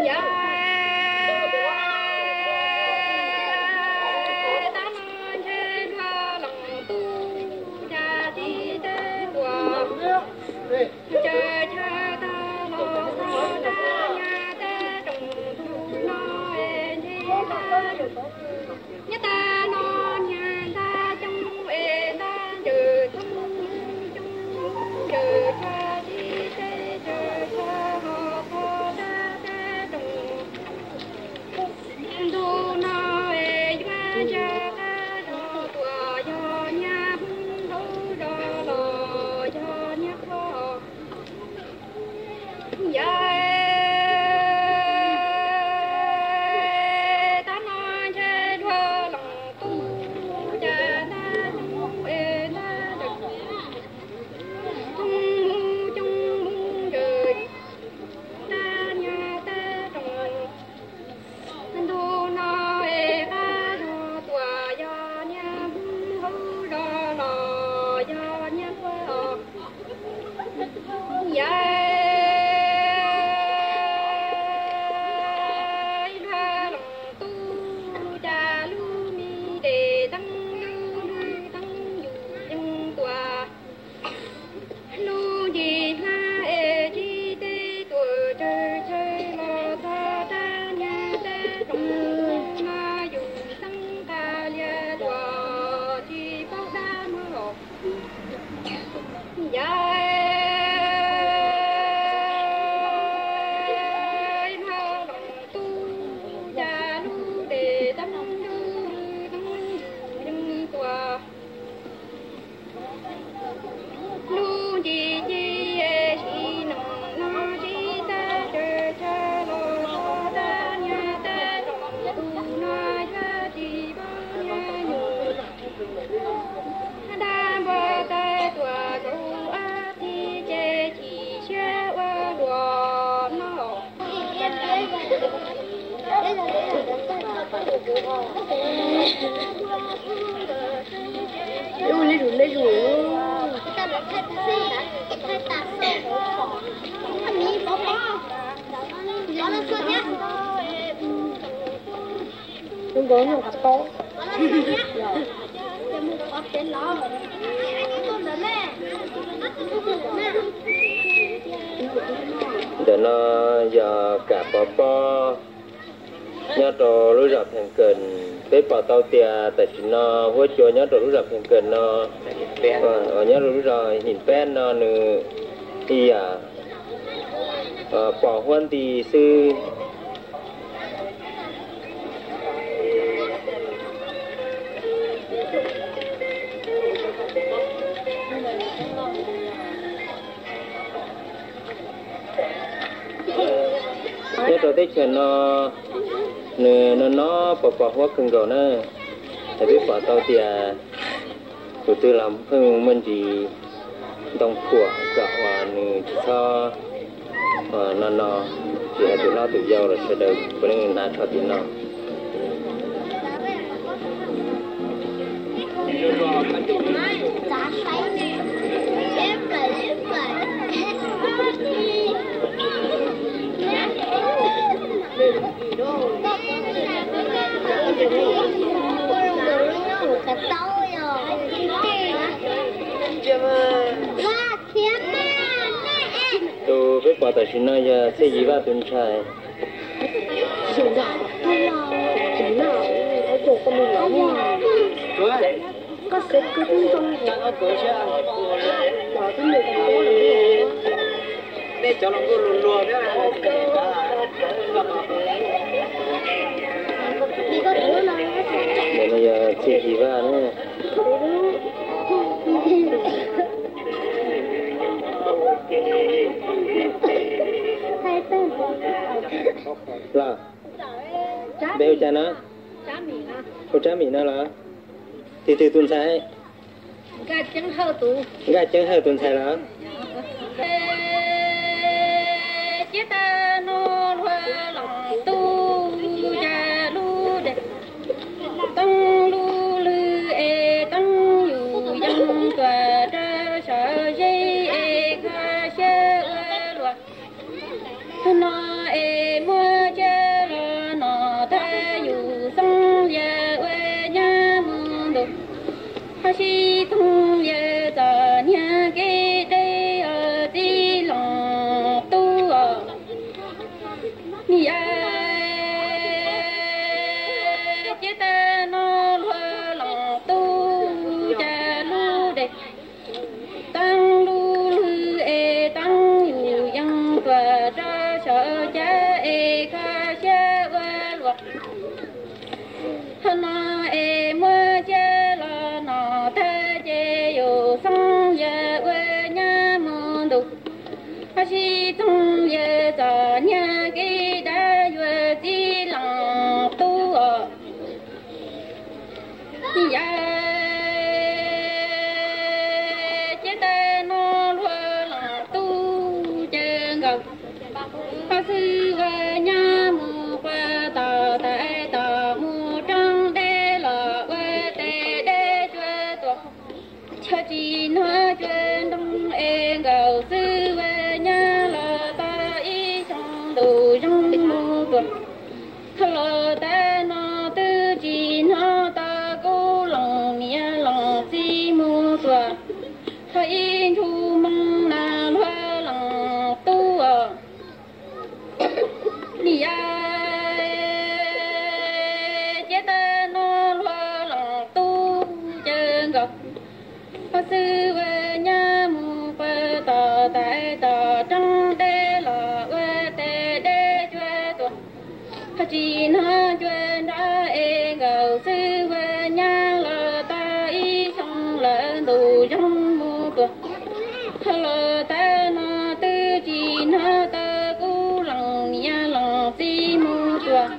Yog tab no ntshe luag los tu cas tsis teb tuaj, ntshe chaw tag los txog dab nyab teb rooj tus no es ntshe nyob tag no niag ntab coob es ntab ntsawm thoob coob ntsawm tsa tsis teb chaw tag ho txog dab teb rooj tus no es yuav ntsa qab zog tuaj yog niag hmoob hauv zos los yog niag pog. Yog tab no ntshe luag los tu cas ntab coob es ntab ntsawm thoob coob mus ntsawm dab nyab teb rooj tus no es qab zog tuaj yog niag hmoob hauv zos los yog niag pog. Yog luag los tu cas lub me dej teeb lub hlwb teeb yus yeej tuaj lub ncig hlab es tsis teb tuaj tsawg chaw los txog dab nyab teb rooj no yus xeeb qab lias tuaj tsis paub dab muag los. Yog luag los tu cas lub dej teeb lub hlwb teeb yus yeej tuaj lub ncig ci es sim neej no tsis teb chaw chaw los txog dab nyab teb rooj tus no yuav tsis paub nyab nyuj dab npog tawg tuaj kaum ob txhiab ces chim siab ua luaj no. Zoo nkaus nyuj qab taub. Ntawm no yog kam pov pob nyob rau lub zos Pheej Kawm. Peb pom tau tias tam sim no huab cua nyob rau lub zos Pheej Kawm no, nyob rau lub zos Him Peb no nws ib yam pom huab nti xwb. Nyob rau teb chaws no, nws no no pos pos huab kawg nkaus na. Peb pom tau tias tus twg los pheej muaj ntsis ntoo thuam kom uas nws tsis txhob no no, tsis hais tus hlob tus yau los sawv daws puav leej hnav rho tim no. Tus peb pom tam sim no yog Txhiaj Yim Vaj tus ntxhais. Ntawm no yog Txhiaj Yim Vaj na. Los, npe hu cas no? Hu Tsab Mim no los? Twg twg tus ntxhais? Nkaj Ceeb Hawj tus ntxhais los? Ces tag no luag los tu cas lub dej teeb lub hlwb es teeb yus yeej tuaj rau saum zeb es kho siab ua luaj no Tau cas es koj siab ua luaj, qhov no es muab siab los no tag ces yus xoob yawg ua nyab mus ntu, qhov sib txoog yawg txom nyem kev dab yuav txiv leej tub os. Yawg ces tag no luag leej tub ces nkaus, qhov xwb ua nyab mus qua tom tais tom mus roob deb los ua tes deb cuag tuag. Txhob tsis hnov cuag nroo es nkaus xwb ua nyab los tau ib xyoo ntu zoo mus tuag. Qhov los tag no twb tsis hnov tau kuv leej niam leej txiv mus tuag. Qhov ib ntsug moo na luag leej tub os. Niam yawg ces tag no luag leej tub ces nkaus, qhov xwb ua nyab mus qua tom tais tom roob deb los ua tes deb cuag tuag. Qhov tsis hnov cuag nroo es nkaus xwb ua nyab los tau ib xyoo lawm ntu zoo mus tuag. Qhov los tag no twb tsis hnov tau kuv leej niam leej txiv mus tuag.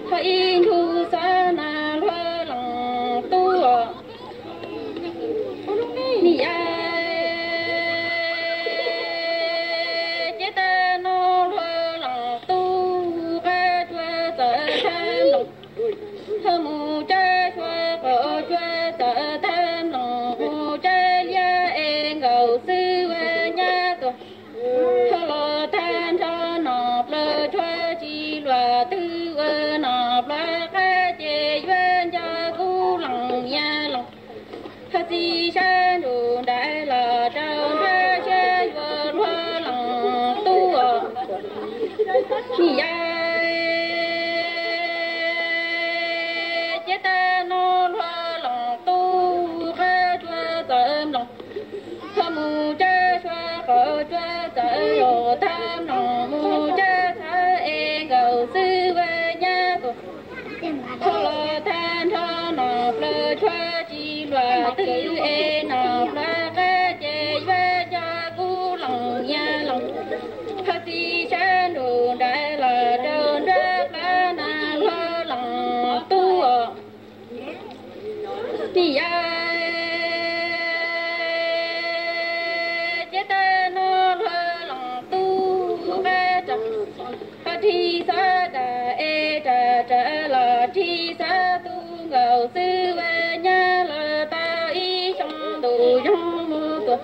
Qhov ib ntsug xov na luag leej tub os. Niam yawg ces tag no luag leej tub qab cuag txawm thab nploos, ho mus tsab sua qaum cuag txawm thab nploos, mus tsab liab es nkaus xwb ua nyab tuag. Ho los tag nrho nom plaws tshuav tsis luag twg ua nom plaws qab ces yuav nco kuv leej niam leej. Ho txiv sab nrug nraim los rau nruab siab yuav luag leej tub os. Niam yawg ces tag no luag leej tub qab cuag txawm nploos, ho mus tsab sua qaum cuag txawm los thab nploos, mus tsab txhawv es nkaus xwb ua nyab tuag. Ho los tag nrho nom plaws tshuav tsis luag twg es nom plaws qab ces yuav nco kuv leej niam leej. Ho txiv sab nrug nraim los rau nruab plab na luag leej tub os. Niam yawg ces tag no luag leej tub qab ras, ho rig xov ras es ras ras los rig xov tu nkaus xwb ua nyab los tau ib xyoo ntu zoo mus tuag.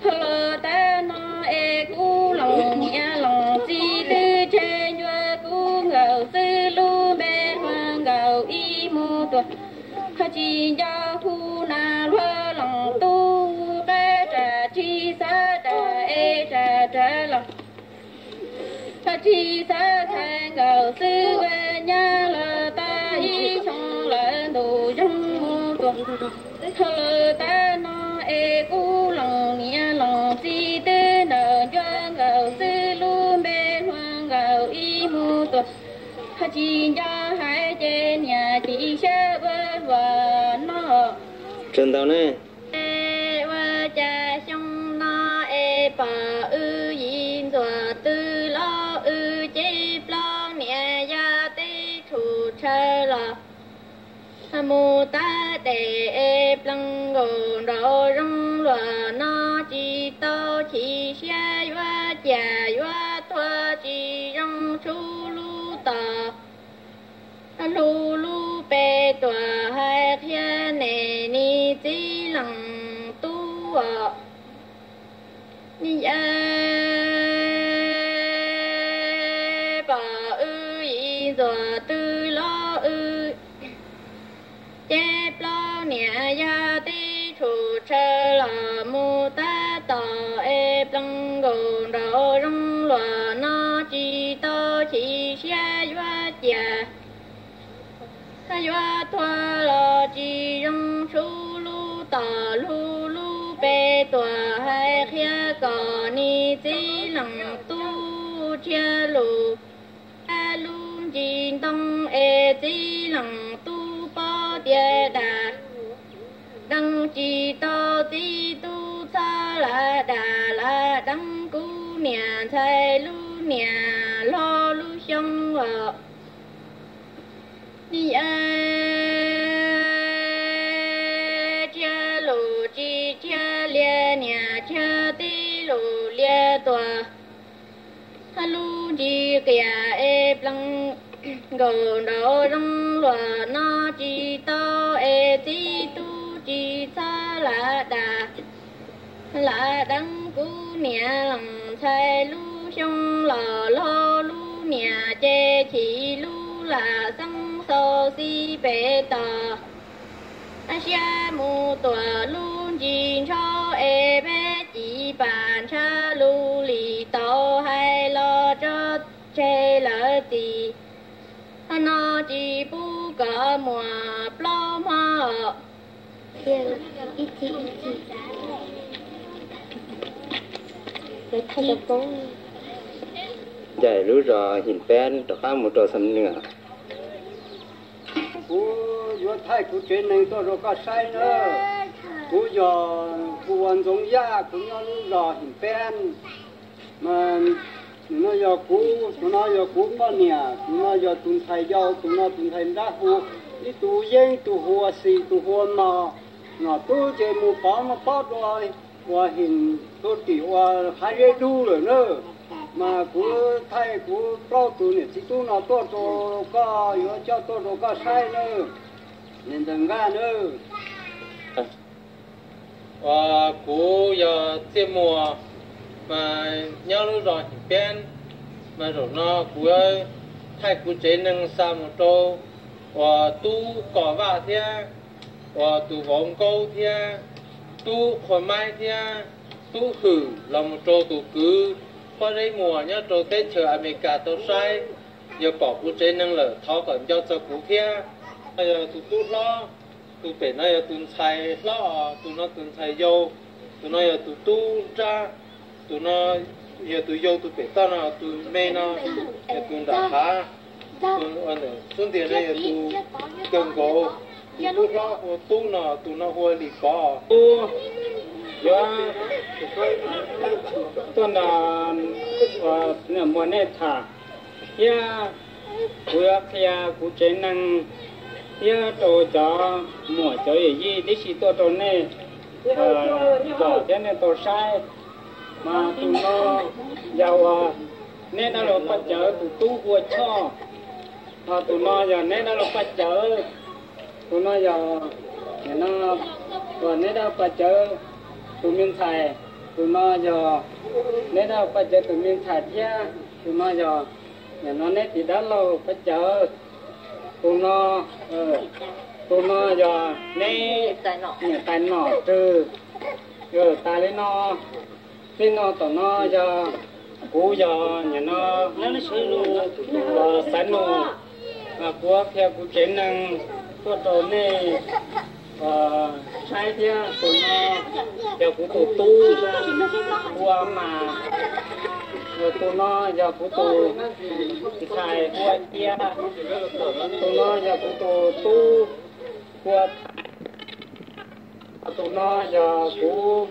Ho los tag no es kuv leej niam leej txiv twb tseg ncua kuv nkaus xwb lub npe hluas nkaus ib mus tuag. Ho tsis nco hu na luag leej tub qab ras rig xov ras es ras ras los, ho rig xov txhais nkaus xwb ua nyab los tau ib xyoo lawm ntu zoo mus tuag. Ho los tag no es kuv leej niam leej txiv twb nrawm ncua nkaus xwb lub npe hluas nkaus ib mus tuag. Ho tsis nco hais ces niam txiv siab ua luaj no. Tsaws ntau ne. Ua cas xyoo no es pom wb yim ntxuam twb los wb ceb plaub niam yog teb tshum tshaw los mus tab tes es plees nkaus nraum zoov luaj no tsis tau chim siab yuav ciam yuav tuag tsis zoo tshuav lub tos hlub lub pes tuam hais qhia niam txiv leej tub os. Niam yawg pom wb yim ntxuam twb los wb ceb plaub niam yog teb tshum tshaw los mus tab tom es plees nkaus nraum zoov luaj no tsis tau chim siab yuav ciam yuav tuag los tsis zoo tshuav lub tos hlub lub pes tuam hais qhia kom niam txiv leej tub Tshiab lus, tshiab lub ntsis ntoo es txib leej tub pob tias dam deeb tsis tau txib tub txhob lam dam lam deeb kuv niam ntxhais lub niam hlob lub xyoo os. Tshiab lus tsis tshiab liag niam tshiab tib lus liag tuag. Lub ntsis qias es plees nkaus nraum zoov luag no tsis tau es txib tub tsis txhob lam dam lam deeb kuv niam leej ntxhais lub xyoo los log lub niam ces chim lub lam xeeb xaus xib pem tos. Siab mus tuam lub ntsis ntsho es peb cim pam ntsha lus li tau hais los tso tseg lawv txim. Qhov no tsis pub kom muaj plaub hmo. Ncaim lub zos Him Peb rov qab mus rau Xam Nws. Kuv yuav thaij kuv tsev neeg tuaj rau koj saib na. Kuv yog tus ua Ntxoov Yaj, kuv nyob lub zos Him Peb. Mas tus no yog kuv, tus no yog kuv poj niam, tus no yog tus ntxhais yau, tus no tus ntxhais nrab hu, ib tug yeeb, tus hu ua Xis, tus hu ua Mos. Nom tub ces mus pov muaj pob rau ua Him Tuam Tim ua Hav Zeb Dub lawm na. Mas kuv thaij kuv plaub tus niam txiv tub no tuaj rau koj, yuav coj tuaj rau koj saib na, niam ntxawm Nqaj na. Uas kuv yog Txiaj Muas, mas nyob lub zos Him Peb, mas zaum no kuv thaij kuv tsev neeg xa mus rau uas tub Kos Vaj thiab uas tus vauv Nkaub thiab tub Qhua Maib thiab tub Hwm los mus rau tus kwv Pob Zeb Muas nyob rau teb chaws Amelikas tau saib. Yog pom kuv tsev neeg lawm thov kom nco txog kuv thiab. No yog tus tub hlob, tus pem no yog tus ntxhais hlob, tus no tus ntxhais yau, tus no yog tus tub nrab, tus no yog tus yau, tus pem toj no tus me no yog tus nram hav, tus xub ntiag no yog tus kawg nkaus. Tus tub hlob hu ua Tub no, tus no hu ua Lis Kov. Tub yuav tuaj nrog niam muam nej tham thiab kuv yuav qhia kuv tsev neeg thiab rau cov muam cov yawm yij tib si tuaj rau nej pom thiab nej tau saib. Mas tus no yog uas neb dab laug Paj Cawv tus tub hu ua Choj. Ho tus no yog neb dab laug Paj Cawv, tus no yog, no, uas neb dab laug Paj Cawv tus me ntxhais, tus no yog neb dab laug Paj Cawv tus me ntxhais thiab tus no yog, no neb tus dab laug Paj Cawv. Tus no, tus no yog neb niam tais Nom Rwg. Tas li no, tej no tom no yog kuv yog nim no Xaiv Nus, kuv qhia kuv tsev neeg tuaj rau nej saib thiab. Tus no yog kuv tus tub hu ua Mas, tus no yog kuv tus ntxhais hu ua Cia, tus no yog kuv tus tub hu ua Thaj, tus no yog kuv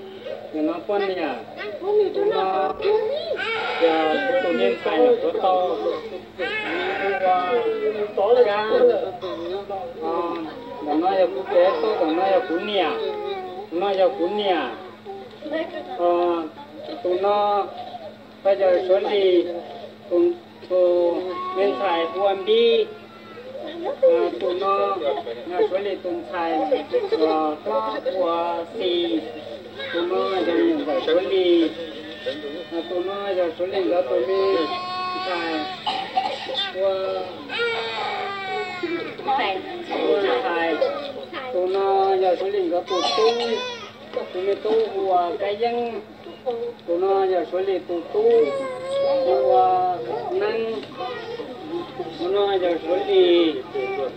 nim no poj niam, tus no yog kuv tus me ntxhais nyuam qhuav tau hu ua Kab. Ntawm no yog kuv tus tub, ntawm no yog kuv niam, tus no yog kuv niam. Tus no yog Suav Lis, tus me ntxhais hu ua Npib. Tus no yog Suav Lis tus ntxhais hlob hu ua Xis. Tus no yog niam ntxawm Suav Lis. Tus no yog Suav Lis nkawd tus me ntxhais hu ua, hu ua Ntxhais. Tus no yog Suav Lis nkawd tus tub, tus me tub hu ua Kab Yeeb. Tus no yog Suav Lis tus tub hu ua Neeb. Tus no yog Suav Lis, tus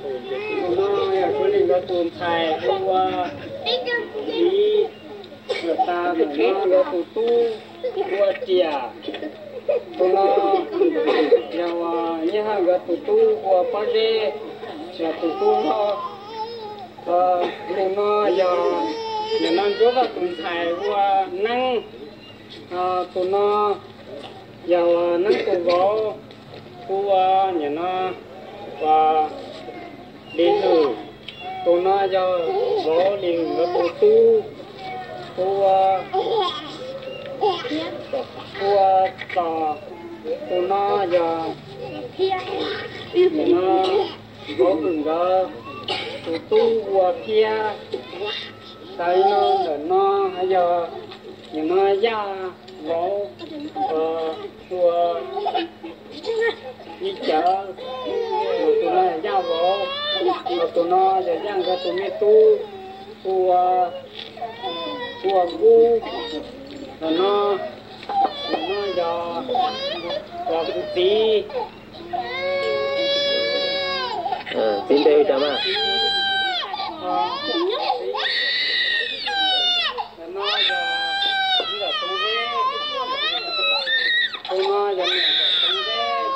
no yog Suav Lis nkawd tus ntxhais hu ua Txiv. Lawm tas ntawm no nkawd tus tub hu ua Riam. Tus no Yog uas Nyiaj Hawj nkawd tus tub hu ua Pob Zeb, yog tus tub hlob. Tus no yog, yog no Ntsuab Vaj tus ntxhais hu ua Neeb. Tus no yog Neeb tus vauv hu ua, nim no ua Lis Hwm. Tus no yog vauv Lis Hwm nkawd tus tub hu ua, hu ua Txos. Tus no yog, nim no vauv Hwm nkawd tus tub hu ua Thiab. Tag li no ntawm no yog, nim no Yaj vauv hu ua Yij Cawv. Tus no yog Yaj vauv, tus no yog Yaj nkawd tus me tub hu ua, hu ua Kub. Tus no, tus no yog tus txiv. Txiv npe hu cas mas? Tus no yog niam ntxawm Toov Zeb.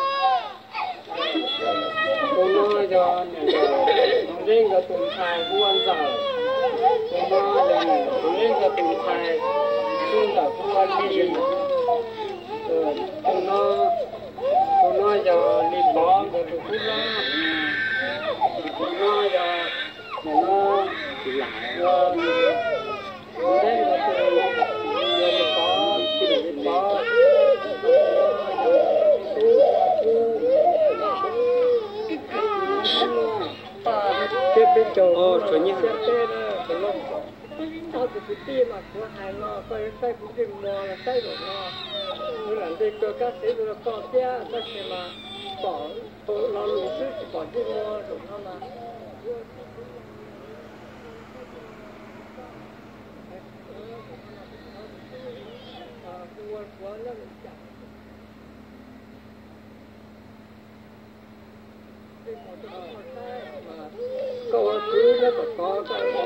Tus no yog niam ntxawm Toov Zeb nkawd tus ntxhais hu ua Ntxawm. Tus no yog niam ntxawm Toov Zeb nkawd tus ntxhais, tus ntxawm hu ua Lis. Tus no, tus no yog Lis Pov nkawd tus tub hlob. Tus no yog, nim no, yog Toov Zeb nkawd tus, yog Lis Pov, Lis Pov. Thiab peb caug, tus no tus kwv tij mas kuv hais no koj yuav saib kuv ntsej muag los saib zaum no. Kuv lam ntes kawg kab xev rau koj thiab, tab sis mas pom lo lus xwb tsis pom ntsej muag zaum no mas. Koj ua kwv nyob tom tod, koj ua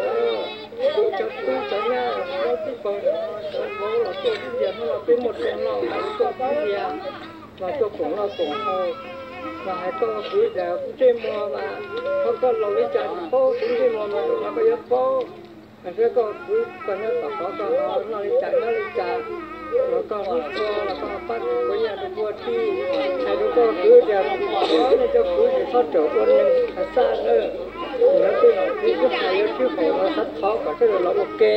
kwv cov tub cov nyab nyob tib pawg no, cov vauv los tuaj ib tiag, hnub no peb muaj rooj noj mas tuaj ib tiag, los tuaj koom noj koom haus. Mas hais koj ua kwv tias kuv ntsej muag mas, thov koj laus li cas tsis paub, kuv ntsej muag mas zaum no koj yuav paub. Mas saib koj ua kwv koj nyob tom tod koj ho noj li cas nyob li cas, los koj hlub tshua los koj pab kuv nyiaj rau kuv ua tij. Hais rau koj ua kwv tias nej cov kwv tsis txhob rawm ua neeg xav xaj nawb. Nyob tej nom tswv twb hais yuav sib haum los xav thov kom sawv daws los ua ke,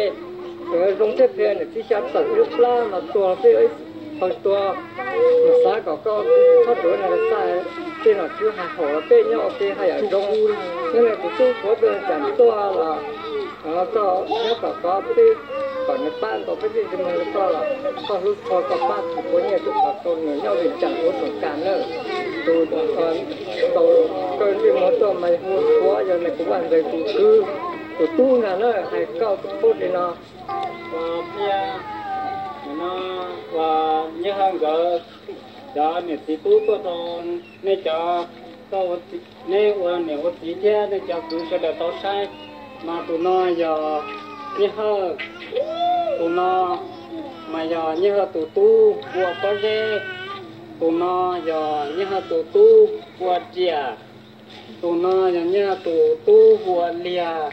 kom zoo thiab phem niam txiv xya tawm ib lub plab mas tuag peb ib pawg tuag. Mas xav kom koj txhob rawm ua neeg xav xaj, tej nom tswv hais haum los peb nyob ua ke haj yam zoo. Nyob li tus tub Suav tuaj Cas tuaj los koj nyob kom kov peb, kom nws pab ntaus peb tej ntsej muag rau koj los koj hlub tshua koj pab tus puav nyiaj rau kom tau nws nyob Vias Cas ua Soos Kas nawb. Tus tau koj ntsej muag tuaj mas hu Suav yog nws kuv vaj ntxwv tus kwv, tus tub ntag na, hais koj paub li no. Ua thiab, nim no ua Nyiaj Hawj nkawd cov niam txiv tub tuaj rau nej cov, koj ua txiv, nej ua niam ua txiv thiab nej cov kwv sawv daws tau saib. Mas tus no yog Nyiaj Hawj, tus no mas yog Nyiaj Hawj tus tub hu ua Pob Zeb, tus no yog Nyiaj Hawj tus tub hu ua Riam, tus no yog Nyiaj Hawj tus tub hu ua Liag,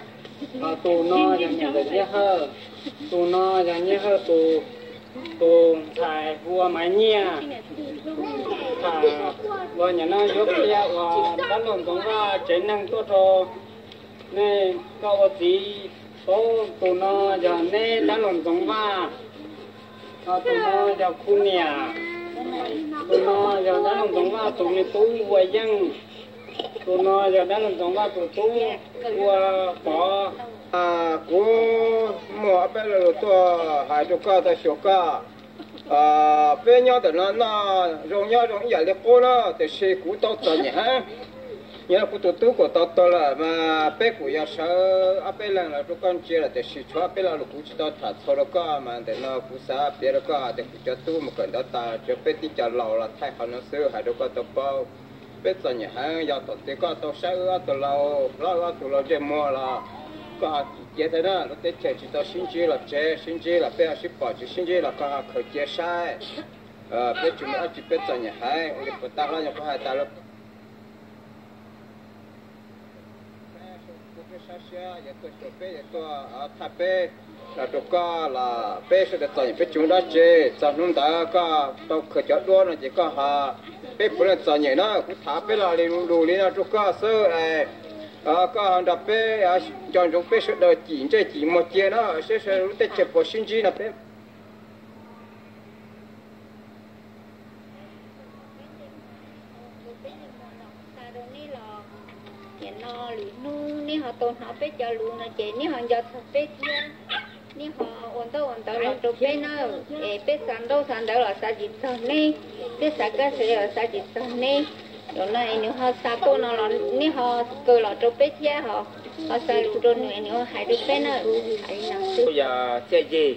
tus no yog niam ntxawm Nyiaj Hawj, tus no yog Nyiaj Hawj tus, tus ntxhais hu ua Maiv Nyiaj. Tham uas nim no yuav qhia uas dab laug Ntxoov Vaj tsev neeg tuaj rau nej, koj ua txiv paub, tus no yog neb dab laug Ntxoov Vaj, tus no yog Khu Niam, tus no yog dab laug Ntxoov Vaj tus me tub hu ua Yeej, tus no yog dab laug Ntxoov Vaj tus tub hu ua Pov. Kuv muaj ob peb lo lus tuaj hais rau koj tau xyuas koj. Peb nyob ntawm no noj zoo nyob zoo ib yam li qub na, tiam sis kuv tau txom nyem heev. Yog kuv tus tub kuj tau tuag lawm mas peb kuj yog sawv ob peb leeg los rau koj ntsia lawm, tiam sis tshuav ob peb lo lus kuv tsis tau tham txhua rau koj, mas ntawm no kuv xav piav rau koj tias kuv cov tub mus kawm ntawv tas, tsuas peb tib co laus los thaij qhov no xwb hais rau koj tau paub. Peb txom nyem heev, yog thaum twg koj tau saib wb ob tug laus, hlob wb ob tug laus ntsej muag los koj ho cia thiab na, lub teb chaws tsis tau sib ntsib los tsev, sib ntsib los peb ho sib pom, tsis sib ntsib los koj ho khaws cia saib. Peb tsis muaj dab tsi peb txom nyem heev li puas tag hlo yog kuv hais tas los. Peb sab siab yuav tuaj xyuas peb, yuav tuaj thaj peb, los rau koj los peb sawv daws txom nyem peb tsis muaj dab tsi. Txog hnub ntawd koj tau khaws cov duab no ces koj ho, peb puav leej txom nyem na, kuv tham peb los li lus li no rau koj xwb es koj ho nrog peb nco ntsoov peb sawv daws cim ntsej cim muag cia na, seb sawv daws lub teb chaws puas sib ntsib no peb Nim no lwm hnub nej ho tau hnov peb cov lus no ces nej ho nco txog peb thiab. Nej ho ua ntaub ua ntawv los rau peb na, es peb xav ntaub xav ntawv los xav tsis txog neb, peb xav kab xav yas los xav tsis txog neb. Zaum no es nws ho xa tuaj no los nej ho kaw los rau peb thiab, ho xa lus rau nws es nws ho hais rau peb na. Yog txiaj yig,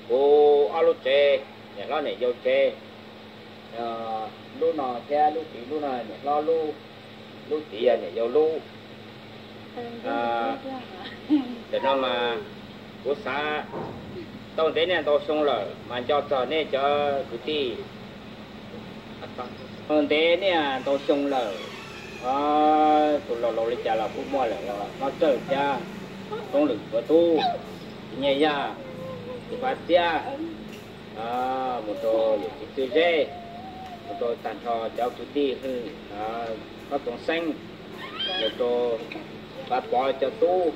kuv ob lub tsev, niam hlob niam yau tsev, lub no thiab lub tid, lub no niam hlob lub, lub tid yog niam yau lub. Ntawm no mas kuv xav tau ntev niaj ntau xyoo lawm mas nco txog nej cov kwv tij. Ntev niaj ntau xyoo lawm, tus laus laus li cas los kuj muaj lawm, hlob Tsawj thiab Roob Lwm Tuav Tub, Nyiaj Yaj, Txiv Pab Txiab, mus rau yawm txiv Txwj Zeb, mus rau tag nrho cov kwv tij hwj, hlob Txoov Xeeb, mus rau Pab Pov cov tub,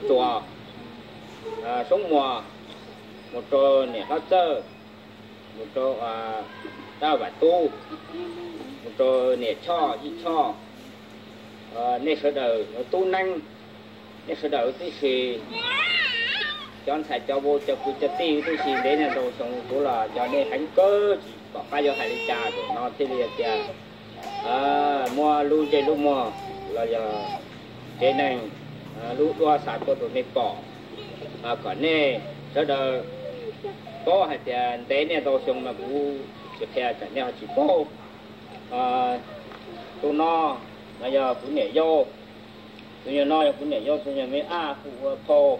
Tsuas, Soob Muas, mus rau niam hlob Txawj, mus rau Dab Vam Tub, mus rau niam Choj Yij Choj, nej sawv daws Tub Neeb, nej sawv daws tib si, cov ntxhais cov vauv cov kwv cov tij tib si, ntev niaj ntau xyoo kuv los nco nej heev kawg, tsis pom qab yuav hais li cas, zaum no thiaj li tias muab lub ntsej lub muag los yog tsev neeg lub duab xa tuaj rau nej pom, kom nej sawv daws paub hais tias ntev niaj ntau xyoo mas kuv tsis qhia tsam nej ho tsis paub. Tus no mas yog kuv niam yau, tus nyuag no yog kuv niam yau tus nyuag me ab hu ua Phau.